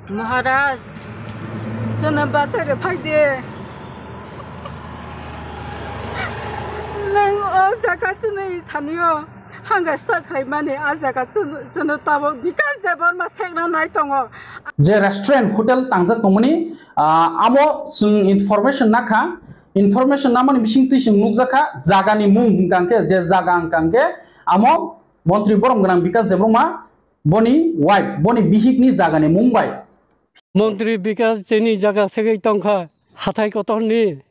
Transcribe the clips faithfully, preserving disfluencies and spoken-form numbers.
Maharaj, chwngno bachai rw phai de. Nwng o jaga chwngno thani o hangga start khlaimani, a jaga chwng-, chwngno tabuk Bikash Debbarma sekno nai tongo. Je restaurant hotel tangjak tongmani, ah, amo chwng information nakha, information namani bisingtwi chwng nukjakha jagani mung hwnkha hwnkhe, je jaga hwnkha hwnkhe amo montri borom gwnang Bikash Debbarma boni wife, boni bihikni jagani mung bai. Montri Bikash chini jaga segwi tongkha, hathai kotorni.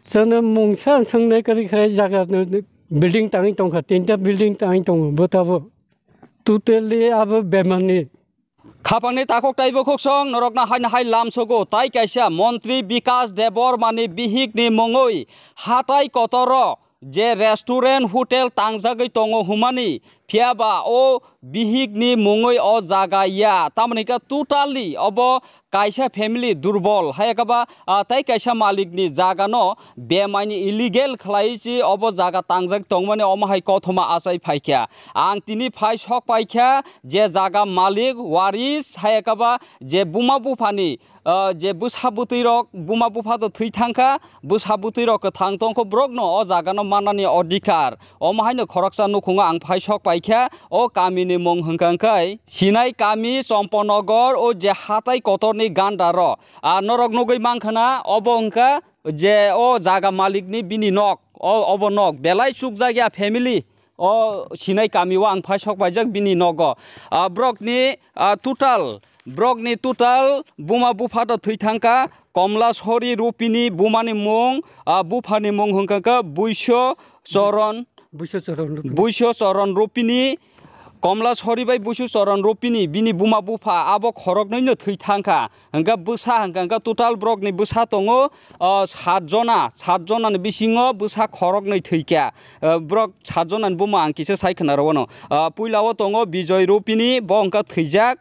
Chwngno mungsa swngnai kwrwi khe jaga building tangwi tongkha, tinta building tangwi tongo, bo tabuk. Totally abo bemarni. Khapangni takhuk taibo khuksong norokno haino hai lamsogo, tai kaisa montri Bikash Debbarmani bihikni mungwi hatai kotoro je restaurant hotel tangjagwi tongo hwnmani, phiya ba o bihikni mungwi o jaga ya, tamoni khe totally obo kaisa family durbol, hai khe ba, ah, tei kaisa malikni jagano bemaini illegal khlai se obo jaga tangjak tongmani, omo hai kothoma achai phaikha. Ang tini phai sok paikha je jaga malik waris, hai khe ba je buma buphani, ah, je bwsa bwtwi rok, buma bupha to thwi thangkha, bwsa bwtwi rok kwthang tongkho, borokno o jagano mannani odhikar. Omo haino khoroksa nukhungo ang phai sok paikha, o kamini mung hwnkha hwnkhe Sinai kami, Chomponogor, o je hatai kotorni gandaro. A norok nugwi mankha na, obo hwnkha je o jaga malikni bini nok, o, obo nok belai chukjakya family. O Sinai kami o ang phai sok paijak bini nogo. Ah, borokni, ah, total, borokni total buma bupha to thwi thangkha, Komlasori Rupini bumani mung, ah, buphani mung hwnkha khe Buiso Choron, Buiso Choron Rupini. Buiso Choron Rupini, Komlasori bai Buiso Choron Rupini, bini buma bupha abo khoroknwi no thwi thangkha. Hwnkhe bwsa hwnkha, hwnkhe total borokni bwsa tongo, o, sat jona, sat jonani bisingo bwsa khoroknwi thwikha. O, borok sat jonani buma ang kisa sai khna rwano. O, puila o tongo Bijoy Rupini, bo hwnkha thwijak.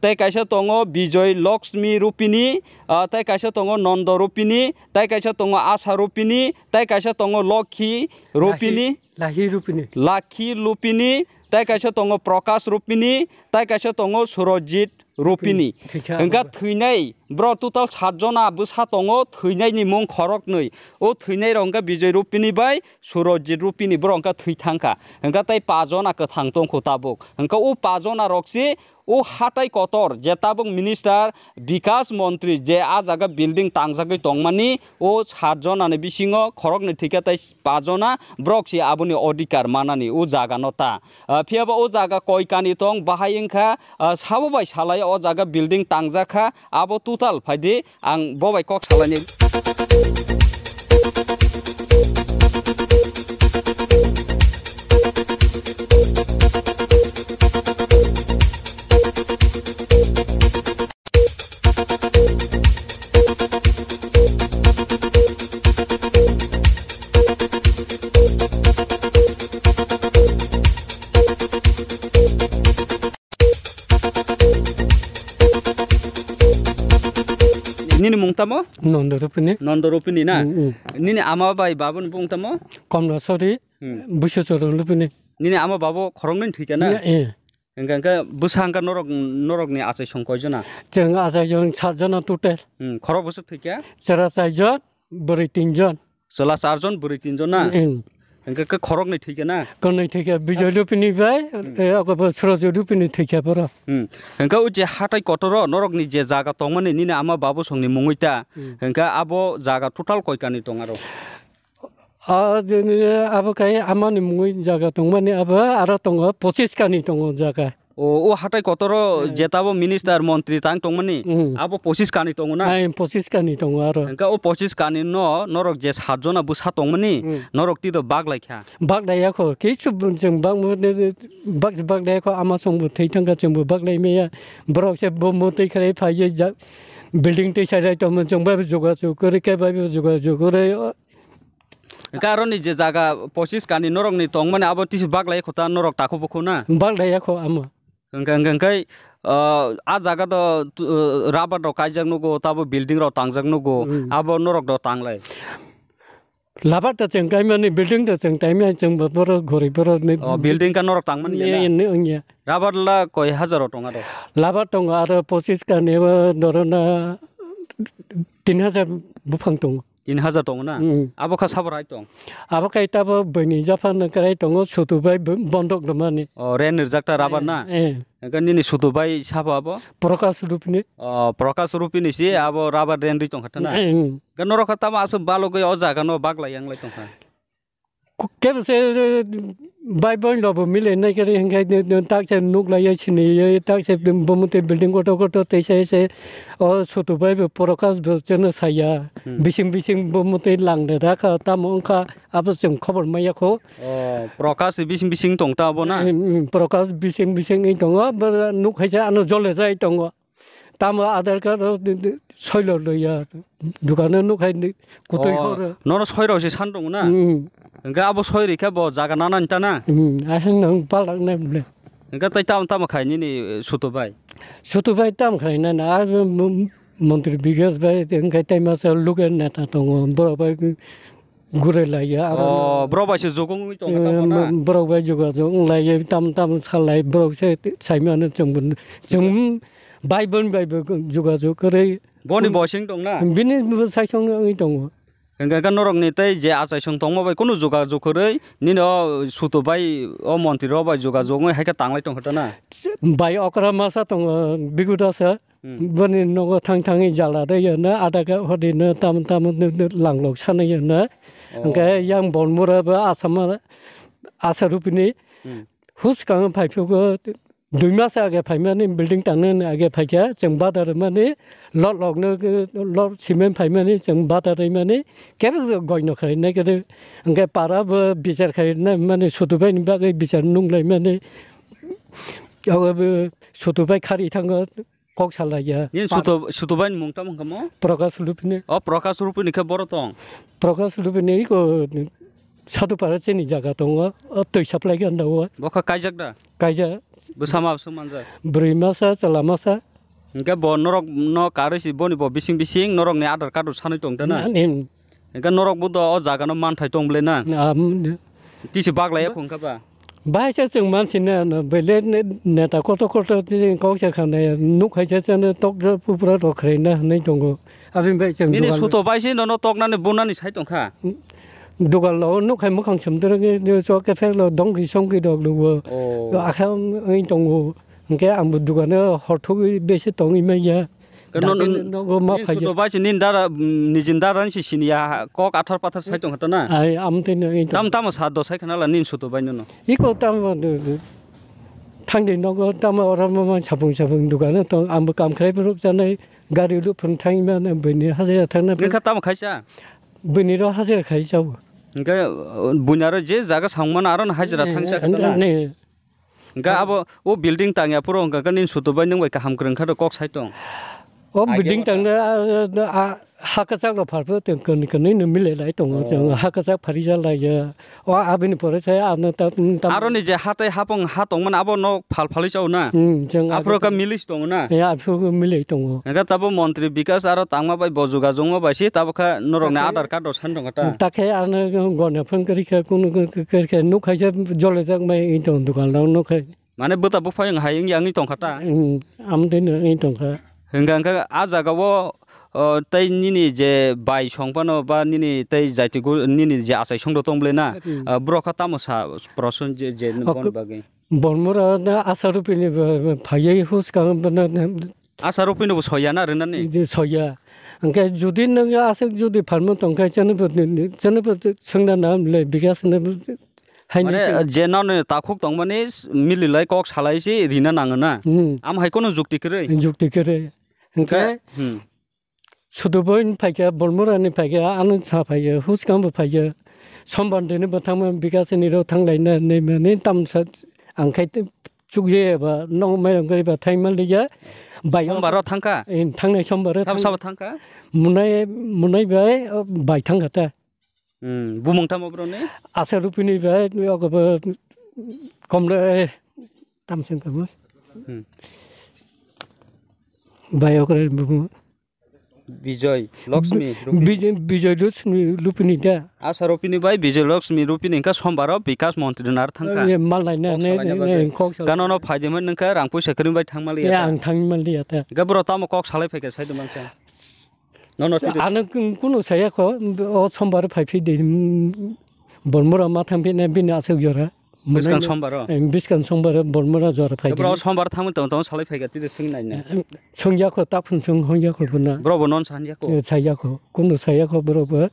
Tei kaisa tongo Bijoy Lakshmi Rupini, o, tei kaisa tongo Nondo Rupini, tei kaisa tongo Asha Rupini, tei kaisa tongo Lokhi Rupini. Lahi, Lahi Rupini. Lakhi Rupini, tei kaisa tongo Prakash Rupini, tei kaisa tongo Surojit Rupini. Thwikha hwnkha abo. Thwinai, bro total sat jona bwsa tongo, thwinaini mung khoroknwi. O thwinai rok hwnkha Bijoy Rupini bai Surojit Rupini, bro hwnkha thwi thangkha. Hwnkha tei pa jona kwthang tongkho tabuk. Hwnkha o pa jona rok se o hatai kotor je tabuk minister Bikas montri je a jaga building tangjagwi tongmani, o sat jonani bisingo khoroknwi thwikha tei pa jona borok se aboni odhikar manani o jaga no ta. Ah, phiya ba o jaga koi kani tong bahai wngkha, ah, sabo bai salai o jaga building tangjak kha, abo total phaidi ang bo bai kok salaini. Nini mung tamo? Nondo Rupini. Nondo Rupini na? Mm, mm. Nini ama bai babuni bung tamo? Komlasori, Hmm. Buiso Choron Rupini. Nini ama babo khoroknwi thwikha na? Eh, eh. Hwnkha, hwnkha bwsa hwnkha norok, norokni achai song koi jona? Chwng achai jon sat jona total. Hmm, khorok bwswk thwikha? Chwla char jon, bwrwi tin jon. Chwla char jon, bwrwi tin jon na? Hmm. Hwnkha khe khoroknwi thwikha na? Khoroknwi thwikha, Bijoy Rupini bai, Hmm. eh, ogo bo Surojit Rupini thwikha borok. Hmm. Hwnkha o je hatai kotoro norokni je jaga tongmani nini ama babo songni mungwi ta? Hmm. Hwnkha abo jaga total koi kani tong aro? Ah, dini abo kai amani mungwi jaga tongmani abo aro tongo, pochis kani tongo jaga. O, o hatai kotoro Hmm. je tabo minister, montri tang tongmani, Hmm. abo pochis kani tongo na? Ai, pochis kani tongo aro. Hwnkha o pochis kani no norok je sat jona bwsa tongmani, Hmm. norok tito bak lai kha? Bak lai ya kho, kichu chwng bak mo-, bak, bak lai ya kho, ama song bo thwi thang kha, chwng bo bak lai maya. Borok se bo motwi khlai phai ye ja-, building twi sai lai tongmani, chwng bai bo jogajog kwrwi, khe bai bo jogajog kwrwi. Hwnkhe aroni je jaga pochis kani norokni tongmani abo tisi bak lai kho ta norok takhuk bukhu na? Bak lai ya kho amo. Hwnkhe, hwnkhe, hwnkhe, ah, a jaga do, tu-, ah, rubber rok kaijak nugo, tabo building rok tangjak nugo, Hmm. abo norok do tanglai? Labar ta chwng kaimani, building ta chwng taimani, chwng bo borok gori borok ni. Oh, building ka norok tangmani ya na? Ni, ni wngya. Rabar la koi hajar o tongo aro? Labar tongo aro pochis ka ni bo dorona tin hajar buphang tongo. Tin hajar tongo na? Mm. Abo kha sabor hai tong? Abo kai tabo bini japhano krai tongo, sutu bai bo-, bondok domani. Oh, ren rijak ta rabar na? Eh, eh. Hingke nini sutu bai sabo abo? Prakash Rupini. Oh, Prakash Rupini si abo rabar ren ri tong kha ta na? Eh, mm. Hingke norok kha tamo aswk balogwi o jaga no baglai yang lai tong kha? Kebo se bai boin rok bo mile nai khe hingke tak se nuk lai sini tak se bo motwi building kotor kotor tei se se o sutu bai bo Prakash bo chwngno saya. Hmm. Bising bising bo motwi lang de da kha tamo wng kha abo chwng khobor maya kho. Oh, Prakash bising bising tong ta abo na? Hmm, hmm, Prakash bising bising wng tongo, bo nuk hai se ano jole jai tongo. Tamo Aadhaar card o di-, di-, soilor loiya, dukano nukhai di-, kutui Oh, horo. Nono soirok se san tongo na? Mm. Hingke abo soiri khe bo jaga nanani ta na? Mm, aheng nang palak nai bole. Hingke tai tamo tamo khai nini, eh, sutu bai? Sutu bai tamo khai nai na, ah, mo-, montri Bigas bai, hingke tai masa luke neta tongo, borok bai gure laiya, aro Oh, borok bai se jugong wngwi tongkha tamo na? Eh, borok bai jugajug wng laiya, tam tam salai, borok se saimano chwngbo, chwng Bai bon bai bo jugajug kwrwi. Boni bo sing tong na? Bini bo saisong wngwi tongo. Hingke hingke norok ni tei je achai song tongma bai kunu jugajug kwrwi nini o sutu bai o montri rok bai jugajug wngwi hai khe tanglai tong kha ta na? Bai okra masa tongo, Bigudasa. Hmm. Boni nogo thang thangwi jala de yano, ada khe hodi no tam tam no, no langlok sana yano. Oh. Hingke yang Bonmura bo Asama, Asa Rupini. Hmm. Hus kang phai phugo. Dui mas age phaimani building tangnani age phaikha, chwng bata rwmani, lot lokno, lot cement phaimani, chwng bata rwmani, kebo goi no khainai khe, hwnkhe para bo bichar khainai mani, sutu bai ni bagwi bichar nung laimani, abo bo sutu bai khari thango, kok salaiya. Nini sutu, sutu bai ni mung tamo wngkha mo? Prakash Lupini. O, Prakash Lupini khe boro tong? Prakash Lupini iko Sadupara chini jaga tongo, o twi supply ganda o. Bo kha kaijak da? Kaijak. Bwsa ma bwswk manjak? Bwrwi masa, chwla masa. Hingke bo norok no karwi si boni bo bising bising norok ni Aadhaar card rok sanwi tong ta na? Nani. Hingke norok bo do o jaga no manthai tong bwle na? Am. Tisi baglai ya khung kha ba? Bahai se chwng mansi na, na, bele ne-, neta kotor kotor tisi kok se kha nai, nuk hai se chwng tok pupra rok khlai na hinwi tongo. Aboni bai chwng Nini dugan suto bai se nono toknani bunani sai tong kha? Dugan lo nuk hai mukhang sumdrwk ni, ni chok kephek lo dongki songki rok lugo. Oh. Akhe wng tongo. Hingke ang bo dugan o hor thogwi bese tongwi manya. Ke non-, Dagwi nogo ma nini phai suto bai se nini dara, mm, nijin dara ni se sini ya, kok athar pathar sai tong kha ta na? Ai, am tei no wng tong. Tam tamo sa do sai khna la nini suto bai nono? Iko tamo do, do. Thangdi nogo tamo oro ma, ma sapung sapung dugan o tong. Ang bo kam khlai borok chanai. Gari luphun thangmani buini hajira thangna. Nokha tamo khaisa? Buini ro hajira khaisa bo. Hingke, uh, buini aro je jaga sangmano aro no hajira thangsa khe ne, tongna? Ne. Hingke abo o building tangya phuru hingka khe nini sutu bai nwng bai kaham kwrwng kha do kok sai tong. O building tangna, ah, ah, ha kwchak rok phalphu tong kwnwi kwnwi no mile lai tongo. Oh. Chwng ha kwchak pharija lai ya. O aboni pore se ano ta, ta. Aroni je ha tei hapung ha tongmani abo nok phal phalwi chao na? Hmm, chwng aphuru abo ka milis tongo na? Ya, aphuru milis tongo. Hingke tabo montri Bikas aro tangma bai bo jugajugma bai si tabo kha norok ni Aadhaar card rok san tong kha ta? Takhe ano gona phone kari kha, kunu kari kha, nuk hai se jole jak mai wng tong dukan rok nuk hai. Mane bwta buphang hai wngya wngwi tongkha ta? Hmm, amtwino wngwi tongkha. Hwnkha hwnkhe a jaga o, o, tei nini je bai song phano ba nini tei jaiti gu-, nini je achai song rok tong bwle na, Hmm. ah, borok kha tamo sa proson je, je Ok. boni bagwi? Bormora na Asa Rupini bo, bo phaiwi hus kang bo na, na, Asa Rupini bo soya na rwna ni? Je soya. Hwnkhe jodi nwng aswk jodi phalmung tongkha chano bo, chano bo swngna na le Bikas no bo Haini Mane, chwng je nani takhuk tongmani s-, mililai kok salai se rina nango na? Hmm. Am hai kono jukti kwrwi? Jukti kwrwi. Hwnkhe, Hwnkhe, hmm. Sudu boin phaikha, Bormorani phaikha, ano sa phaikha, huskang bo phaikha. Sombar dini bo thangma Bikasni ro thanglaina hinwi mani tamsa ang khai te chukjaya ba, nong mairang gari ba thaima liya. Bai Sombar ro thangkha? Eh, thangnai Sombar ro Sabo thang-, sabo thangkha? Munai, munai bai, oh, bai thangkha ta. Hmm, bumung tamo boroni? Asa Rupini bai, ogobo komle, tamsen tamo. Hmm. Bai okre bumung. Bijoy Lakshmi Rupini. Bijoy, Bijoy Lakshmi Rupini da. Asa Rupini bai Bijoy Lakshmi Rupini hwnkha Sombar o Bikas Montri nar thangkha. Eh, malai na, kok ne, salai na ne, bagwi. Kok salai. Ganono phaijimani nungkha rang puisa kwrwi bai thangmaliya ta. Eh, ang thangmaliya ta. Hwnkhe bro tamo kok salai phaikha saido mansa. Nono twi. Ano kun-, kunu saya kho, o Sombar phai phi de, mm, Bormura ma thang phi na bini aswk jora. Bwskang Sombar o? Eh, bwskang Sombar o Bormura jora phai de. Bro Sombar thangwi tong tong salai phaikha twi swng nai na. Eh, swngya kho, takhun swng hongya kho bwna. Bro bo non sanya kho. Eh, saya kho, kunu saya kho bro bo.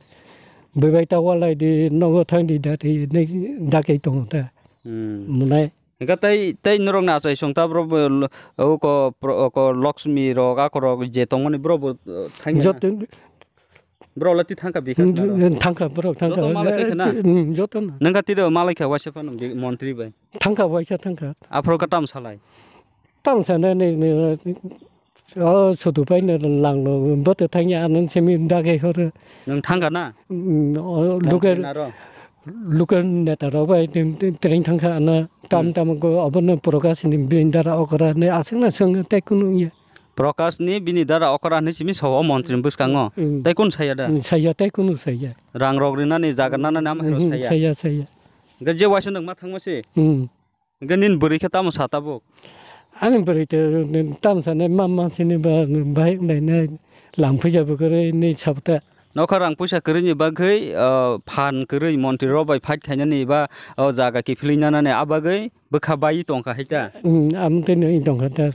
Bwbai ta walai di, nogo thang di da tei, ne da kai tong ta. Hmm. Mwnai. Hingke tei, tei norokni achai song ta borok bo lo-, oko pro-, oko Lakshmi rok, ako rok je tongmani borok bo, uh, thangya na? Joto. Borok le twi thangkha Bikas na rok? Thangkha, borok thangkha. Joto malai khe na? Mm, joto no. Nangkha tiro malai kha waisa phano bi-, montri bai? Thangkha, waisa thangkha. Aphuru khe tamo salai? Tamo sana ni, ni, O, sudu pai no lang lo, bo to thang ya, ano simi dage horo. Nwng thang kha na? Mm, o, local, local neta rok bai twrwng thang kha, ano tam tam ko, obo no Prakash ni bini dara okra ne aswk na swng tei kunu ya. Prakash ni bini dara okra hinwi simi sao o montri ni bwskango. Mm. Tei kunu saya da? Mm, saya, tei kunu saya. Rang rok rinani, jaga nanani ama hai rok saya? Saya, saya. Hingke je waisa nwng ma thangma se? Mm. Hingke nini bwrwi khe tamo sa tabuk? Ani bwrwi to tamo sanai, ma, ma sini ba, bahai wnglainai, lang puisa bo kwrwi hinwi sabo ta. Nokha rang puisa kwrwini bagwi, ah, phan kwrwi montri rok bai fight khainani ba, o jaga kiphilwi nanani, a bagwi bwkha bai tongkha hai ta? Hmm, amo tei nwi tongkha ta.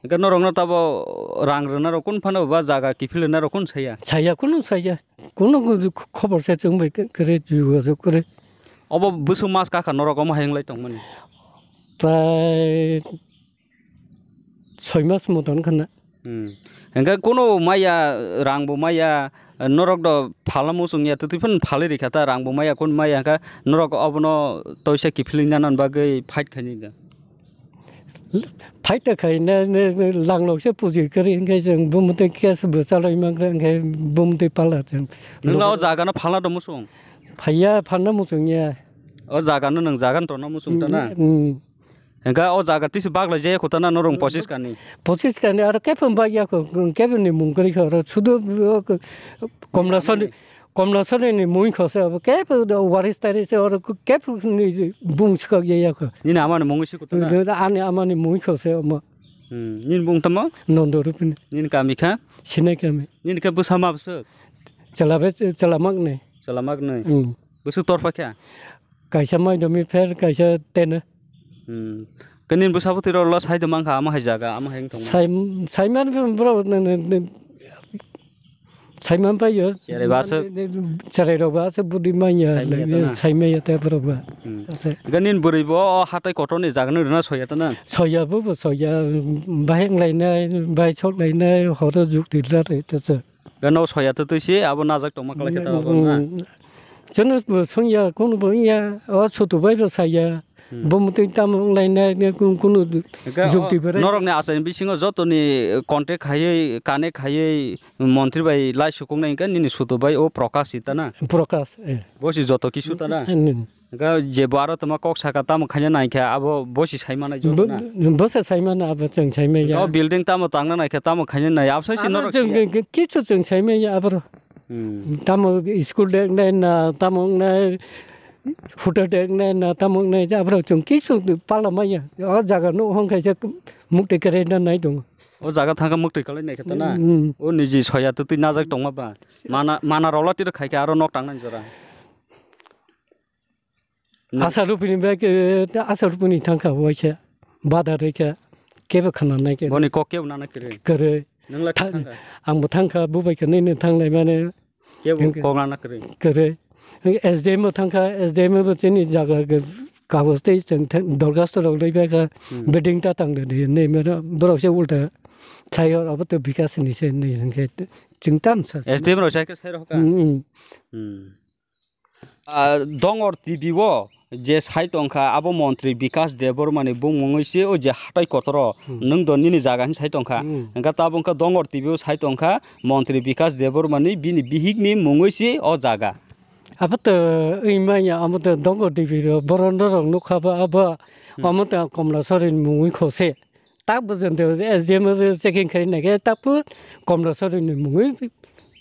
Hingke norokno tabo rang rwna rok kun phano ba jaga kiphil rwna rok kun saya? Saya, kunu saya. Kunu khobor se chwng bai kwrwi, jogajog kwrwi. Obo bwswk mas kakha norok omo hai wng lai tongmani? Prai soi mas moton khna. Hmm. Hingke kunu maya, rang bo maya, norok do phalna muchung ya, twtwi phano phalwi rikha ta, rang bo maya, kunu maya, hingke norok obono toisa kiphilwi nana bagwi fight khainai da? Fight ta khai na, na, na, langlok se puji kwrwi, hingke chwng bumtwi case bo chalai mankha, hingke bumtwi pala chwng. Nwng o jaga no phalna do muchung? Phaiya, phalna muchung ya. O jaga no nwng jaga no tongna muchung ta na? Hmm. Hingke o jaga tisi baglai jaya kho ta na norok pochis kani? Pochis kani aro kepha bagya kho, kepha ni mung kwrwi kho, aro sudu, o, Komla Soni, Komla Soni ni mung kho se, abo kepha waris tari se, aro kepha ni bung swkak jaya kho. Nini ama ni mung si kho ta na? Ani ama ni mung kho se omo. Hmm, nini bung tamo? Nondo Rupini. Nini kami kha? Sinai kami. Nini khe bwsa ma bwswk? Chwla be, chwla mak ni. Chwla mak ni? Hmm. Bwswk torpha kha? Kaisa mai domi pher, kaisa tene. Hmm. Khe nini bwsa bwtwi rok lo sai do mankha, amo hai jaga, amo hai wng tongma? Sai, sai man phe bro, ne, ne, ne, sai man pai yo. Cherai ba aswk? Cherai rok ba aswk budi man ya, sai man ya ta na? Sai man ya ta bro ba. Hmm. Aswk. Hingke nini bwrwi bo o hatai kotor ni jaga no rwna soya ta na? Soya bo, bo soya, bahai wng lai nai, bahai sok lai nai, horo juk di la re ta sa. Gano soya twtwi se abo najak tongma kwlai khe ta abo na? Mm. Chwngno bo swngya, kunu bo wngya, o Sutu bai bo saya. Hmm. Bo mwtwi tamo wnglainai, ne kun-, kunu jukti berai. Norokni achai bisingo jotoni contact khaiwi, connect khaiwi montri bai lai sukuknai hwnkhe nini Sutu bai o Prakash si ta na? Prakash, eh. Bo si joto kisu ta na? Eh, nini. Ga je bo aro tongma kok saka tamo khaina naikha, abo bo si sai manai joto na? Bo se sai mano, abo chwng sai manya. O building tamo tangna naikha, tamo khaina nai, absai si norok chwng siya. Ki-, kichu chwng sai manya aboro. Hmm. Tamo school de nai na, tamo nai hotel de nai na, tamo nai aboro chwng kichu pala manya. O jaga no hong khaisa mukte kere na nai dong. O jaga thangka mukte kalai naikha ta na? Hmm. O niji soya twtwi najak tongma ba. Mana, mana rola tiro khaikha aro nok tangnani jora. Asarupini bai ke, Asarupini thangkha waisa, bada rikha, kebo khana nai ke. Boni kok kebo nana kwrwi. Kwrwi. Nungla thangkha? Angbo thangkha, bubai khe nini thanglai mane. Kebo kok nana kwrwi. Kwrwi. S D M bo thangkha, S D M bo chini jaga kagos tei chwng dorgasto rok laibai kha, hmm, building ta tang de, nei mero borok se ulta. Sayor abo to Bikas ni se nei hwnkhe chwng tam sa. S D M rok sai khe sai rok kha. Hmm, hmm. Hmm. Ah, Dongor T V o je sai tongkha, abo montri Bikas Debbarma ni bumungwi se o je hatai kotoro, hmm, nwng do nini jaga hin sai tongkha. Hmm. Hwnkhe tabuk wngkha Dongor T V o sai tongkha, montri Bikas Debbarma ni bini bihik ni mungwi se o jaga. Abo to wng manya, amo to Dongor T V ro, boron rok nukha ba abo, hmm, amo to Komla Sori ni mungwi kho se. Tak bo jeng de, S D M o checking khai nai khe, tak bo Komlasori ni mungwi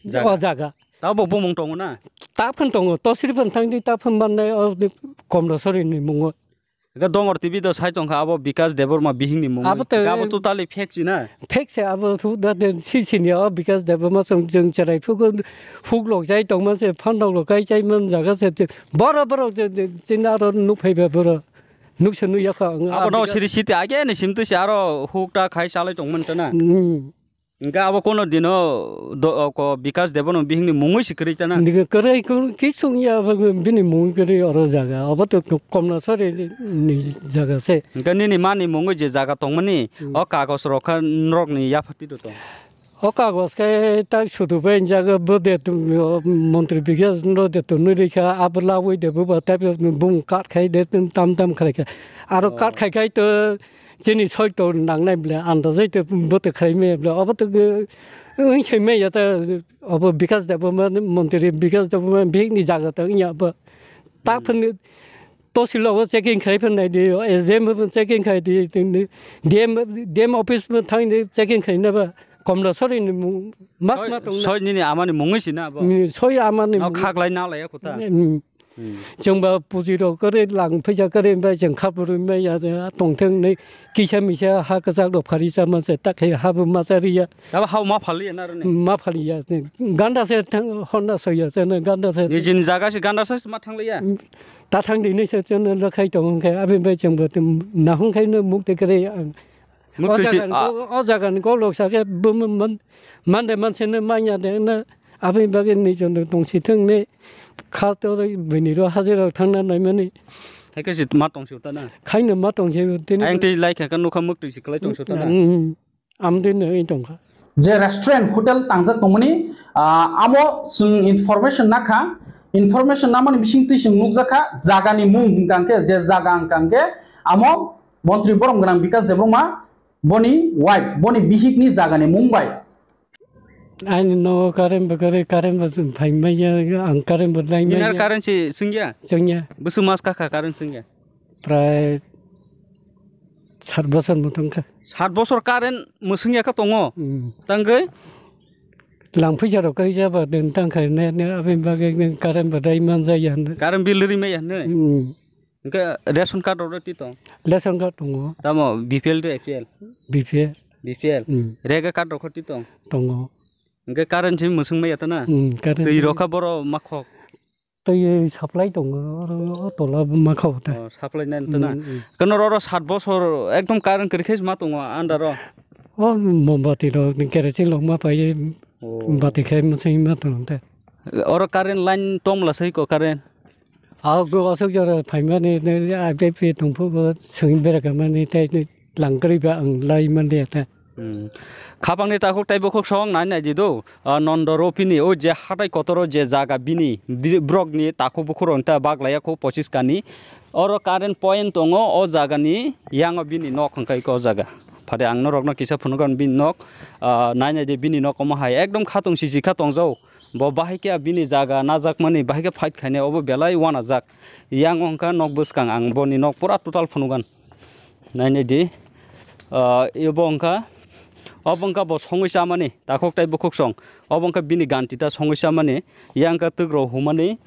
Jaga. O jaga. Tabo bumung tongo na? Tak phan tongo, tosri phan thang di, tak phan mannai, o di Komlasori ni mungo. Ga Dongor T V do sai tongkha, abo Bikas Debbarma bihing ni mungwi. Abo te Ga abo totally fake si na? Fake se, abo thu da den si si ni, o Bikas Debbarma song jeng cherai phugo, huk lok jai tongma se, phan rok lok kai jai man jaga se, te boro boro je, je, chini aro nuk phai ba boro. Nuk se nuk yakha ang, Abo a no Bikas siri siti age ni sim tu si aro huk ta khai salai tongman ta na? Hmm. Hingke abo kono dino do, o, ko Bikas Debbarma bihingni mungwi se kwrwi tana? Nini kwrwi kung kisung ya, abo bini mungwi kwrwi oro jaga. Abo to Komlasori ni jaga se. Hingke nini mani mungwi je jaga tongmani, Hmm. o kagos rok kha norokni yapha twi tong? O kagos khe tak sudu bai jaga bo de tum, o, montri Bikas no de tum nui rikha, abo lawi de bo ba type bung kat khai de tum tam tam khai kha. Aro Oh. kat khai khai to Chini soi to nangnai ble, andajai to bwtwi khlai maya ble, obo to, eh, wng sai maya ta, obo Bikas Debbarma, montri Bikas Debbarma bihik ni jaga to wngya bo. Ta Hmm. phani tosil o checking khlai phai nai di, S D M bo checking khai di, tini D M, D M office bo thang di checking khai na ba, Komlasori ni mung mas Soi, ma tong na. Soi nini amani mungwi si na bo? Ni soi amani No mung. khaklai na laya khuta. Hmm. Hmm. Chwng ba puji rok kwrwi lang phaisa kwrwi bai chwng kha phurwi bai ya tongthwng hinwi kisa misa ha kwchak rok phari chama se tak khe ha bo ma cha riya. Abo hao ma phaliya na rwni? Ma phaliya. Ganda se thang honna soya se na ganda se. Nijini jaga se ganda se ma thangliya? Ta thang di ni se chwng no khai tong khe abini bai chwng bo nahung khai no muk te kwrwi ang. Muk O twisi, jaga ni ah. kok, o jaga ni kok lok sa khe bumung man, man de man se ne manya de na, aboni bagwi ni jon tong si thung ne, kha to bini ro hajira thang na nai mani. Hai khe si ma tong si ta na? Khai no ma tong si tini. Ayang twi lai kha nukha muk twisi kwlai tong si ta na? Mm, am din ne tong kha. Je restaurant hotel tangjak tongmani, ah, amo chwng information nakha, information namani bising twi chwng nukjak kha, jaga ni mung hwnkha khe, je jaga hwnkha khe, amo Montri borom gwnang Bikas Debbarma boni wife, boni bihik ni jaga ni mung bai. Ani nogo current bo kwrwi, current bo phai manya, ang current bo nai Mineral manya. current si swngya? Swngya. Bwswk mas kakha current swngya? Prai sat bosor mo tongkha. Sat bosor current mwswngya kha tongo? Hmm. Tangwi? Lang phaisa rok kwrwi jaba den tangkha ne, ne aboni bagwi current bo dai manjaya hinwi. Current bill ri maya hinwi? Hmm. Hingke ration card rok twi tong? Ration card tongo. Tamo B P L de A P L? B P L. B P L. Hmm. Rega card rok twi tong? Tongo. Hingke current si mwswng maya tana? Hmm, current Twi si rok kha boro makhok? Twi supply tongo, oro o tola makhok ta. Oh, supply nai tana? Hmm, hmm. Kano oro sat bosor ekdom current kwrwi khe ma tongo under o? O mombati rok, kerosene rok ma pai, Oh. bati khai mwswng ma tongo ta. Oro current line tom la sai ko current? Ago aswk jora phaimani, ne, I P F tongphuru swngwi bera kha mani, tei langkwrwi ba ang lai mande ta. Hmm. Khapangni takhuk tei bukhuk song nai nai di do. Ah, Nondo Ropini o je hatai kotoro je jaga bini, bi-, brokni takhuk bukhuk rok ta baglaya kho pochis kani. Oro current point tongo, o jagani yango bini nok hwnkha iko o jaga. Phade ang norokno kisa phunukgwn bini nok, ah, nai nai di bini nok omo hai ekdom khatung sisi kha tongjao. Bo bahai khe bini jaga najakmani bahai khe fight khainai, obo belai uanajak. Yang wngkha nok bwskang, ang boni nok pura total phunugan. Nainai di, ah, ebo wngkha, obo wngkha bo songwi chamani, takhuk tei bukhuk song. Obo wngkha bini ganti ta songwi chamani, yang wngkha twk rok humani.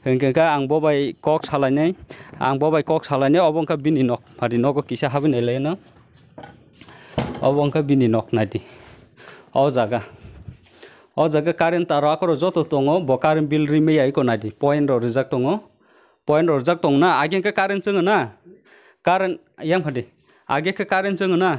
Hinkhe khe ang bo bai kok salainai, ang bo bai kok salainai, obo wngkha bini nok. Phadi nogo kisa habwi nai laino. Obo wngkha bini nok, naidi. O jaga. O jaga current tar rok akhoro joto tongo, bo current bill rimaya iko naidi. Point rok rijak tongo. Point rok rijak tong na, age khe current chwngo na? Current, yang phadi. Age khe current chwngo na?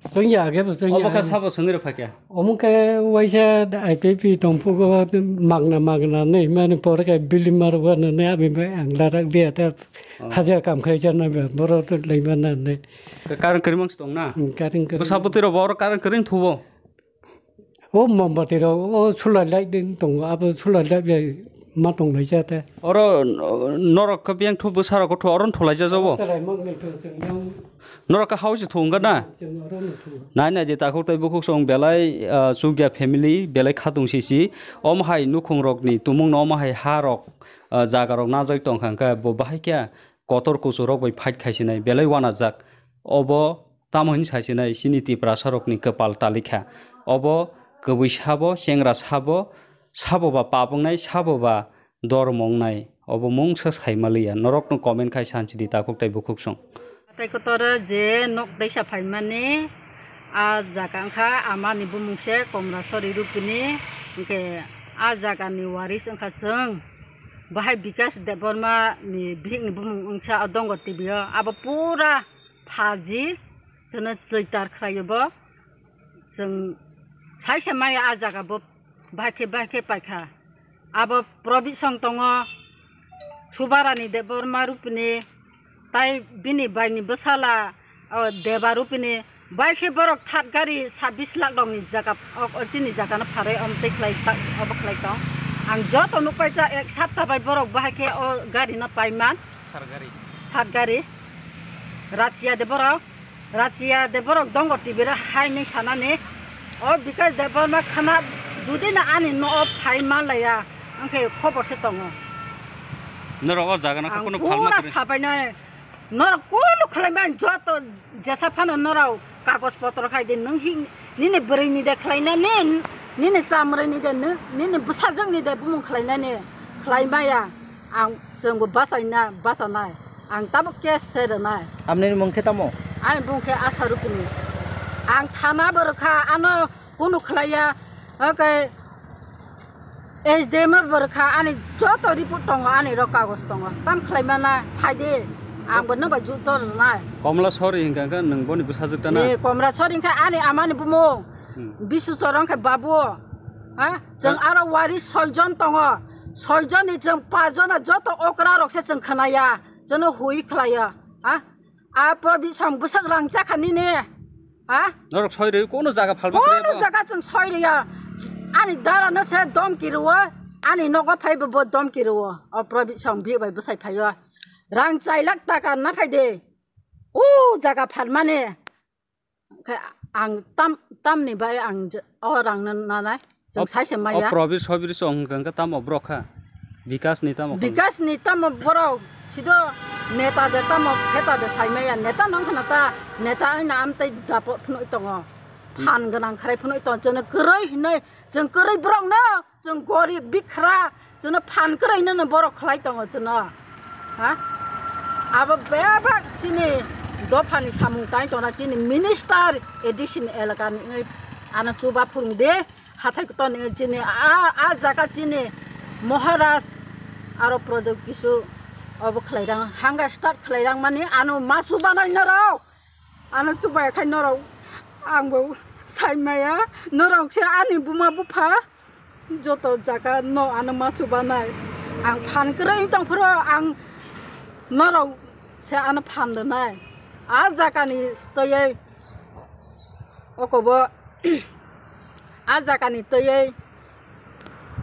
Chwngya, age bo chwngya. Obo kha sabo swngwi rw phakya? Omo khe waisa I P P tongphugo magna magna nai mani pore khe building marwa nai abi bai ang larak dia ta Oh. hajar kam khai jar nai boro to lai man nai. Current kwrwi mang tong na? Hmm, current kwrwi. Bwsa bwtwi rok bo oro current kwrwi thubo? O mombati rok, o solar light din tongo, abo solar light bai ma tong lai cha te. Oro, o, norok khe biyang thu bwsa rok khe thu oro thulai cha jabo. Chwrai mang nai to chwng yang Norok khe house thung kha na? chwng oro no thung. Nai nai di takhuk tei bukhuk song belai, ah, chukya family, belai khatung sisi. Omo hai nukhung rokni tumung no omo hai ha rok, ah, jaga rok najai tong kha, hwnkhe bo bahai khe kotor kuchuk rok bai fight khai sinai, belai uanajak. Obo Tamo hini saisinai chini Tiprasarokni kwpal talikha. Obo kwbwi sabo, chengra sabo, sabo ba pap wngnai, sabo ba dormo wngnai. Obo mungsa saima liya. Norokno comment khai sanchidi takhuk tei bukhuk song. Tei kotoro je nok teisa phaimani, a jaga wngkha amani bumung se Komrasori Rupini, hwnkhe a jagani waris wngkha chwng. Bahai Bikas Debbarma ni bihikni bumung wngsa o Dongor T V o. Abo pura phaji chwngno chwitar khlaio bo. Chwng saisa maya a jaga bo bahai khe bahai khe paikha. Abo Probit song tongo, Subarani Debbarma Rupini, tai bini baini bwsala, o, Deba Rupini, bai khe borok third gari sabbish lakh rokni jaga, o, o, chini jagano pharai om tei khlai ta-, obo khlai tong. Ang joto nukpaijak ek sapta bai borok bahai khe o garino paiman. Third gari. Third gari. Rachia de borok. Rachia de borok Dongor T V ro hai hinwi sanani, o Bikas Debbarma khana judi na ani no o phai manlaiya, wngkhe khobor se tongo. Norok o jaga no kunu phalma pura kwrwi. Sabainai. Norok kunu khlaimani joto jesa phano norok kagoj potro khai di, nwng hi nini bwrwi ni de khlainani, nini chamrwi ni de, nini bwsajwk ni de bumung khlainani khlaimaya. Ang chwngbo bachaina, bachanai. Ang tabuk case se rwnai. Amnini mung khe tamo? Ani bung khe Asha Rupini. Ang thana bo rwkha, ano kunu khlaiya. Oke, S D M bo rwkha, ani joto report tongo, ani rok kagoj tongo. Tam khlaimana, phaidi. Ang bo nwng bai jukto rwnai. Komla Sori hingka hingka nwng boni bwsajwk tana? Ni Komla Sori hingka ani amani bumung. Hmm. Bisu Chorong khe babu. Ha? Chwng aro waris soijon tongo. Soijonni chwng pachjona joto okra rok se chwng khnaya. Chwngno hui khlaiya. Ha? A Probit song bwsak rang chakha nini. Ha? Norok soi rwi kono jaga phalma. Kono jaga chwng soi rwya. Ani dara no se domki rwo. Ani nogo phaibo bo domki rwo. O Probit song bi bai bwsai phaio. Rang chai lakh taka na phaide. O jaga phalmani. Khe ang tam, tamni bai ang je-, o rang no nanai. Chwng saise maya. O Probit Sobir song hwnkha hwnkha tamo borok kha? Bikas ni tamo kha? Bikas ni tamo borok sido neta de tamo pheta de sai maya. Neta nong khana ta, neta aina amtei dapo phunui tongo. Phan gwnang khrai phunui tongo. Chwngno kwrwi hinui, chwng kwrwi borok no. Chwng gorib bikhra, chwngno phan kwrwino no borok khlai tongo chwngno. Ha? Abo bebak chini dophani samung tai tongna chini minister A D C ni elaka ni wngwi ano chuba phwrwng de, hathai kotor ni chini a, a jaga chini Maharaj aro product kisu obo khlai rang hanga start khlai rang mani ano ma chuba nai norok. Ano chubai khai norok, ang bo sai maya, norok se ani buma bupha, joto jaga no ano ma chubanai. Ang phan kwrwi tong phuru ang norok se ano phan rwnai. A jaga ni twi okobo, a jaga ni twi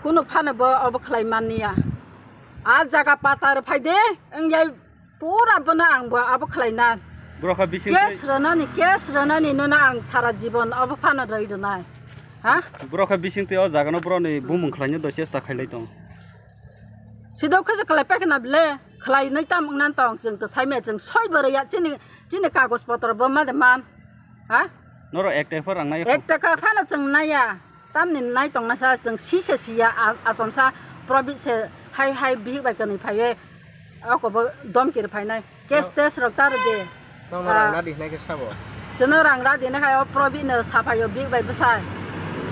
kunu phano bo obo khlai man ya. A jaga patar phai de, wng yai Pura bono ang bo abo khlaina. Borok kha bising twi. Case rwnani, case rwnani nono ang sara jibon abo phano rwi rwnai. Ha? Borok kha bising twi o jaga no borok ni bumung khlaina do chesta khailai tong. Sidok khe se khlai paikha na bile, khlai nai tam wngna tong chwng to saimaya chwng soi bo rwya chini, chini kagoj potro bo ma de man. Ha? Noro ek taka rang nai. Ek taka phano chwng naiya. Tamni nai tongna sa chwng si se siya, a-, achomsa Probit se hai hai bihik bai kwnwi phaiwi okobo domkir phainai. Case test rok ta rwdi. Nokno rang nadi hinai khe sabo. Chwngno rang radi hinai khai o Probit no saphaio bihik bai bwsai.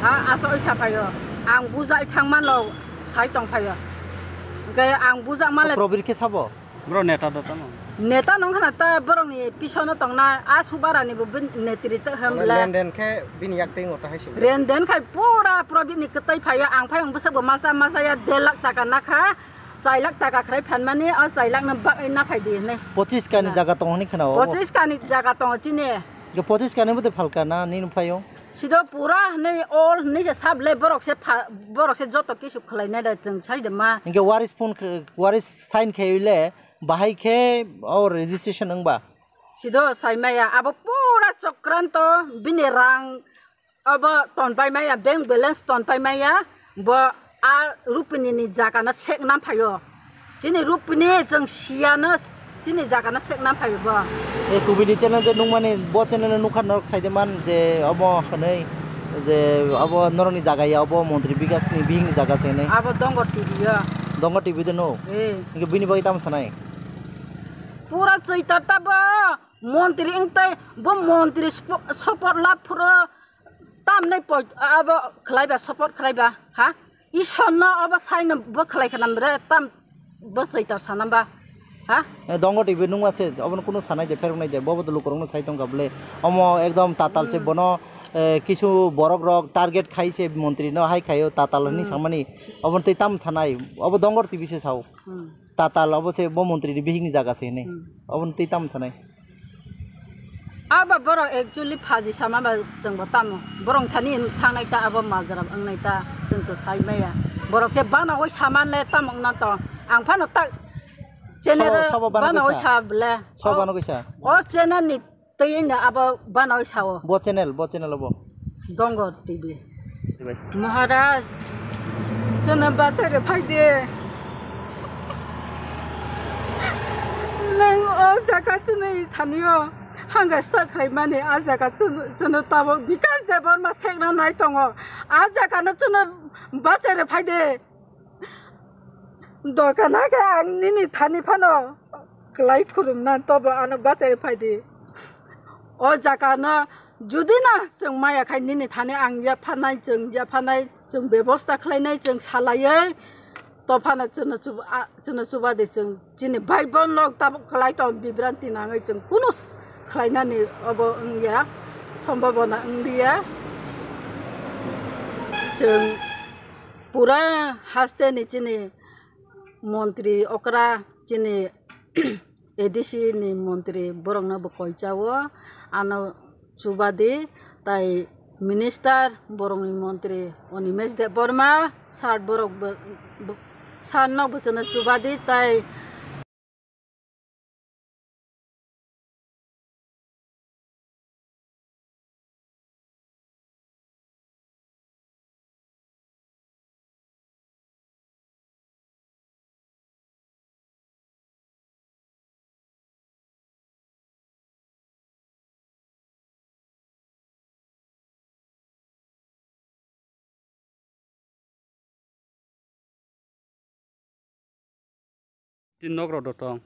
Ha, achoi saphaio. Ang bujai thang manlo sai tong phaio. Hwnkhe ang bujak manle. Probit khe sabo? Bro neta da tamo. Neta nong khana ta borok ni pisono tongna a Subarani bo bin netri ta ham bla. Lenden khe bini yak tei ngota hai se. Lenden khai pura Probit ni kwtai phaiya ang phai ang bwswk bo masa masa ya der lakh taka nakha. Chai lakh taka khrai phan mani o chai lakh no bak na phai di hinai. Pochis kani jaga tong hini khana o. Pochis kani jaga tong chini. Ke pochis kani bo de phalka na nini phaio. Sido pura hinui all hinui se sable borok se pha-, borok se joto kisu khlai nai da chwng sai de ma. Hinkhe waris phone khe, waris sign khe le bahai khe o registration wng ba. Sido sai maya abo pura chokranto bini rang abo ton pai maya bank balance ton pai maya bo a Rupini ni jaga no sek na phaio. Chini Rupini chwng siya no Chini jaga no sekna phai bo. E kubini channel je nungmani bo channel no nukha norok saide man je obo hwnwi je obo norokni jaga ya obo montri Bikash ni bihikni jaga se hwnwi. Abo Dongor T V ya. Dongor T V de no. Eh. Inke bini bagwi tamo sanai. Pura chwita ta bo montri wngtai bo montri spo-, support lab phuro tamnai poi abo khlaiba support khlaiba ha. Isor no obo saino bo khlai khana bre tam bo chwita sana ba ha. Eh, Dongor T V nungma se obo no kunu sanai de pherok nai de bo bo lukurok no sai tongkha bole omo ekdom tatal se hmm. Bono eh, kisu borok rok target khai se montri no hai khaio tatal hwnwi hmm. Samani obo twi tam sanai obo Dongor T V se sao. Hmm. Tatal obo se bo montri ni bihik ni jaga se hinwi. Hmm. Obo twi tam sanai. Aba borok actually phaji sama ba chwng bo tamo. Borok thani thangnai ta abo majra wngnai ta chwng to sai maya. Borok se bana oi saman le tamo wngna to. Ang phano ta channel sobo, sobo bana bana oi kaisa. Sa bole. Sobo o, bana kaisa. O channel ni twi wngna abo bana oi sao. Bo channel, bo channel obo. Dongor T V. Maharaj, chwngno bachai rw phai de. Nwng o jaga chwngno thani o hangga start khlai mani, a jaga chwng-, chwngno tabuk Bikash Debbarma sekna nai tongo. A jaga no chwngno bachai rw phai de. Doka na khe ang nini thani phano kwlai khurumna, tobo ano bachai phai di. O jaga no judi na chwng maya khai nini thani ang yapharnai, chwng yapharnai, chwng bebosta khlainai, chwng salaiwi to phano chwngno chuba, a, chwngno chuba di chwng chini bhai bon rok tabuk kwlai tong bibranti nangwi chwng kunu s-, khlainani obo wngya, sombhabona wngliya. Chwng pura haste ni chini montri okra chini A D C ni montri borokno bo koi chao, ano chubadi tai minister borokni montri Animesh Debbarma sir borok bo, bo, sir no bo chwngno chubadi tai Tin nok rok do tong.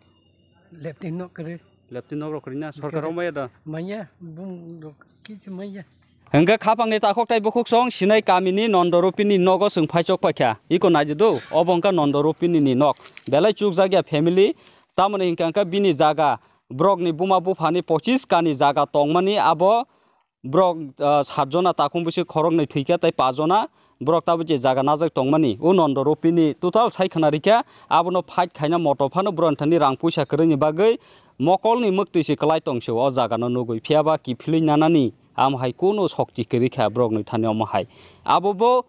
Leptin nok kwrwi. Leptin nok rok kwrwi na? Sorkar rok maya da? Maya, bung rok kichu maya. Hingke khapangni takhok tai bukhuk song Sinai kamini Nondo Rupini nogo chwng phaichok paikha. Iko naidi do, obo wngkha Nondo Rupini ni nok. Belai chukjakya family. Tamoni hingka hingka bini jaga, borokni buma buphani pochis kani jaga tongmani abo borok, ah, sat jona takhum bwswi khoroknwi thwikha tei paanch jona borok tabuk je jaga najak tongmani. O Nondo Rupini total sai khna rikha, abono fight khaina moto phano borokni thani rang puisa kwrwini bagwi mokolni mwktwi se kwlai tongse o jaga no nugwi, phiyaba kiphilwi nanani amo hai kunu sokti kwrwi kha borokni thani omo hai. Abo bo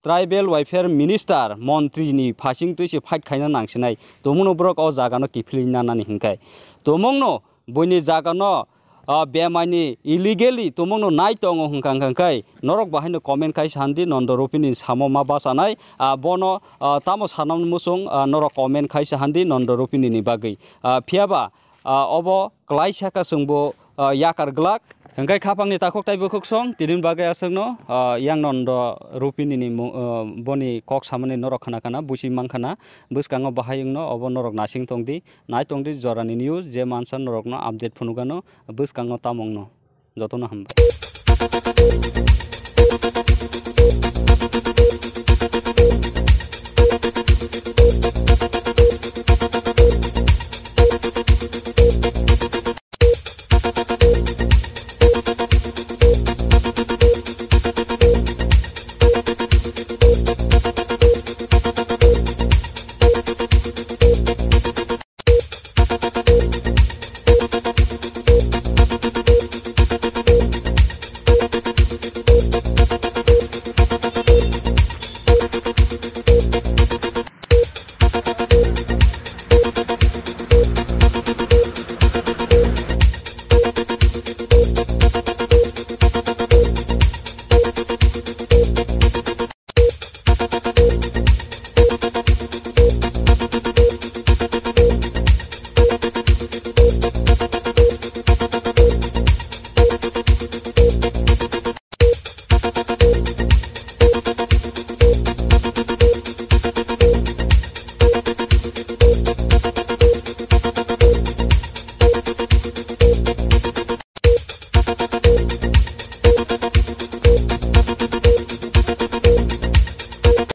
Tribal Welfare Minister, montri ni phasing twi se fight khaina nangsinai. Tongmungno borok o jaga no kiphilwi nanani hinkai. Tongmungno buini jaga no, ah, bemai ni illegally tongmungno nai tongo hwnkha hwnkha khe norok bahai no comment khai sandi Nondo Rupini samo ma bachanai, ah, bono, ah, tamo sanam muchung, ah, norok comment khai sandi Nondo Rupini ni bagwi. Ah, phiyaba ah, obo kwlai saka chwngbo, ah, yakar glak. Hingkai khapangni takhok tai bukhuk song, tini bagwi aswkno, ah, yang Nondo Rupini ni mu-, ah, boni kok samani norok khna khna, busi mang khna, bwskango bahai wngno, obo norok nasing tongdi, nai tongdi jorani news, je mansa norokno update phunukgano, bwskango tamongno. Jotono hambai.